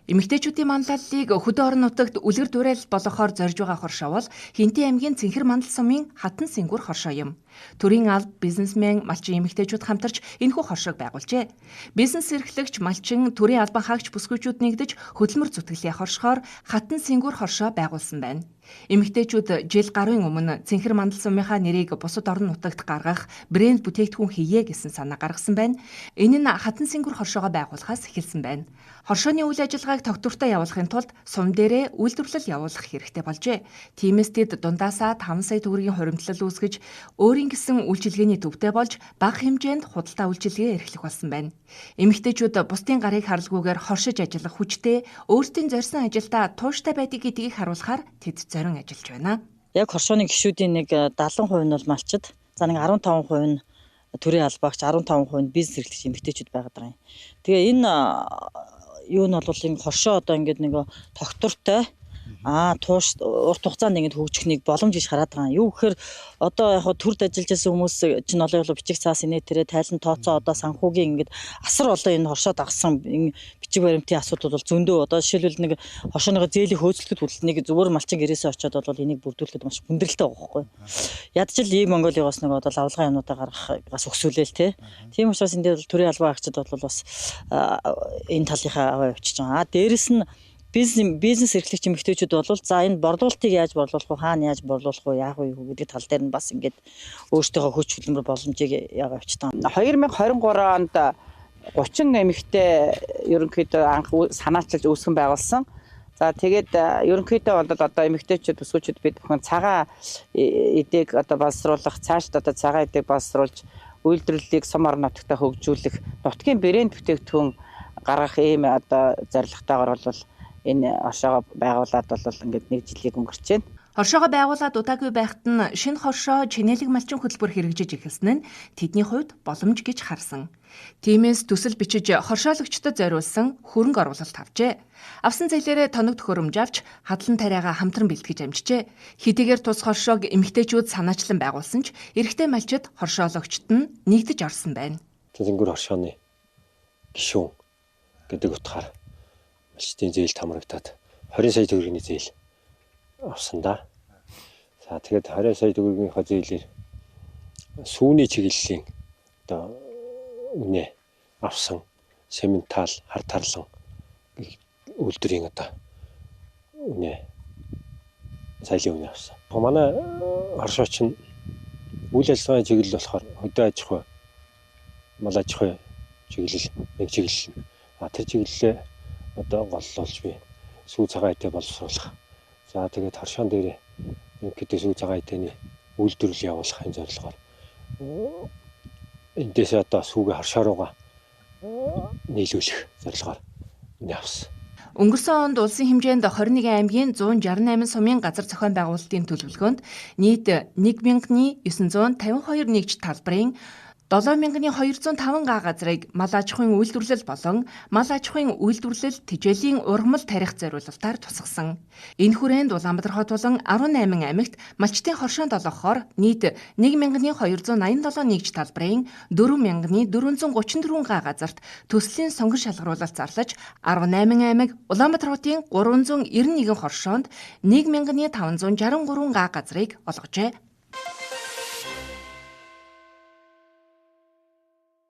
Эмэгтэйчүүдийн манлайллыг хөдөө орон нутагт үлгэр дуурайл болгохоор зорж байгаа хоршоо бол Хэнтийн аймгийн Цэнхэр мандал сумын Хатан Сингүр хоршоо юм. Төрийн алба, бизнесмен, малчин эмэгтэйчүүд хамтарч энэхүү хоршоог байгуулжээ. Бизнес эрхлэгч, малчин, төрийн албан хаагч бүсгүйчүүд нэгдэж хөдөлмөр зүтгэлээ хоршохоор Хатан Сингүр хоршоо байгуулсан байна. Эмэгтэйчүүд жил гаруйн өмнө Цэнхэр мандал сумынхаа нэрийг бусад орон нутагт гаргах брэнд бүтээгдэхүүн хийе гэсэн санаа гаргасан байна. Энэ нь Хатан Сингүр хоршоогоо байгуулахаас эхэлсэн байна. Хоршооны үйл ажиллагааг тогтвортой явуулахын тулд сум дээрээ үйлдвэрлэл явуулах хэрэгтэй болжээ. Тиймээс тэд дундаасаа 5 сая төгрөгийн хуримтлал үүсгэж өөрийн гэсэн үйлчилгээний төвтэй болж бага хэмжээнд худалдаа үйлчилгээ эрхлэх болсон байна. Эмэгтэйчүүд бусдын гарыг харалгүйгээр хоршиж ажиллах хүчтэй, өөрсдийн зорьсон ажилдаа тууштай байдаг гэдгийг харуулахаар тэд зорин ажиллаж байна. Яг хоршооны гишүүдийн нэг 70% нь бол малчид, за нэг 15% нь төрийн албаагч, 15% нь бизнес эрхлэгч эмэгтэйчүүд байгаад байгаа юм. Тэгээ энэ юу нь бол энэ хоршоо одоо ингээд нэг тогтвортой тууш урт хугацаанд ингээд хөгжих нэг боломж гэж хараад байгаа. Юу гэхээр одоо яг төрд ажиллаж байсан хүмүүс чинь олон бичиг цаас инээ тэрэ тайлан тооцоо одоо санхүүгийн ингээд асар олон энэ хоршоо дагсан бичиг баримтын асуудал бол зөндөө. Одоо жишээлбэл нэг хоршооныхоо зээлийг хөөцөлтөд хүртэл нэг зүгээр малчин гэрээсээ очиод бол энийг бүрдүүлэхэд маш хүндрэлтэй байгаа байхгүй. Ядчил ийм Монголиогоос нэг одоо лавлгаа юмнуудаа гаргах гас өксүүлээл те. Тийм учраас энэ дээр төрийн албан хаагчид бол бас энэ талынхаа аваа явчихж байгаа. Дээрэс нь бизнес эрхлэгч эмэгтэйчүүд бол за энэ борлуулалтыг яаж борлуулах вэ, хаана яаж борлуулах вэ, яах вэ гэдэг тал дээр нь бас ингээд өөрсдийнхөө хүч хөдөлмөр боломжийг яваа явчихсан. 2023 онд 30 эмэгтэй ерөнхийдөө анх санаачилж үүсгэн байгуулсан. За тэгээд ерөнхийдөө бол одоо эмэгтэйчүүд, бүсгүйчүүд бид бүхэн цагаан эдийг одоо боловсруулах, цаашд одоо цагаан эдийг боловсруулж үйлдвэрлэлийг сум орон нутагтаа хөгжүүлэх, нутгийн брэнд бүтээгдэхүүн гаргах ийм одоо зорилготойгоор бол энэ хоршоогоо байгуулад бол ингээд нэг жилийг өнгөрч байна. Хоршоогоо байгуулад удаагүй байхад нь шинэ хоршоо чинэлэг малчин хөтөлбөр хэрэгжиж эхэлсэн нь тэдний хувьд боломж гэж харсан. Тиймээс төсөл бичиж хоршоологчдод зориулсан хөрөнгө оруулалт авчээ. Авсан зээлээрээ тоног төхөөрөмж авч хадлан тариагаа хамтран бэлтгэж амжижээ. Хэдийгээр тус хоршоог эмэгтэйчүүд санаачлан байгуулсан ч эрэгтэй малчид хоршоологчд нь нэгдэж орсон байна. Цэнгүр хоршооны гишүүн гэдэг утгаар малчдын зээл хамрагдаад 20 сая төгрөгийн зээл авсан да. За тэгээд 20 сая төгрөгийнхөө зээлээр сүүний чиглэлийн одоо үнэ авсан сементал, хар тарлан үйлдвэрийн одоо үнэ соёлын үнэ авсан. Манай хоршооч нь үйл ажиллагааны чиглэл болохоор хөдөө аж ахуй, мал аж ахуй чиглэл нэг чиглэл. А тэр чиглэлээ одоо голлуулж би сүү цагаан эдээ боловсруулах. За тэгээд хоршоон дээр ерөнхийдөө сүү цагаан эдэний үйлдвэрлэл явуулахын зорилгоор эндээсээ одоо сүүгээ хоршоо руугаа нийлүүлэх зорилгоор энэ авсан. Өнгөрсөн онд улсын хэмжээнд 21 аймгийн 168 сумын газар зохион байгуулалтын төлөвлөгөөнд нийт 1952 нэгж талбарын 7205 га газрыг мал аж ахуйн үйлдвэрлэл болон мал аж ахуйн үйлдвэрлэл тэжээлийн ургамал тарих зориулалтаар тусгасан. Энэ хүрээнд Улаанбаатар хот болон 18 аймагт малчдын хоршоонд олгохоор нийт 1287 нэгж талбарын 4434 га газарт төслийн сонгон шалгаруулалт зарлаж 18 аймаг Улаанбаатар хотын 391 хоршоонд 1563 га газрыг олгожээ.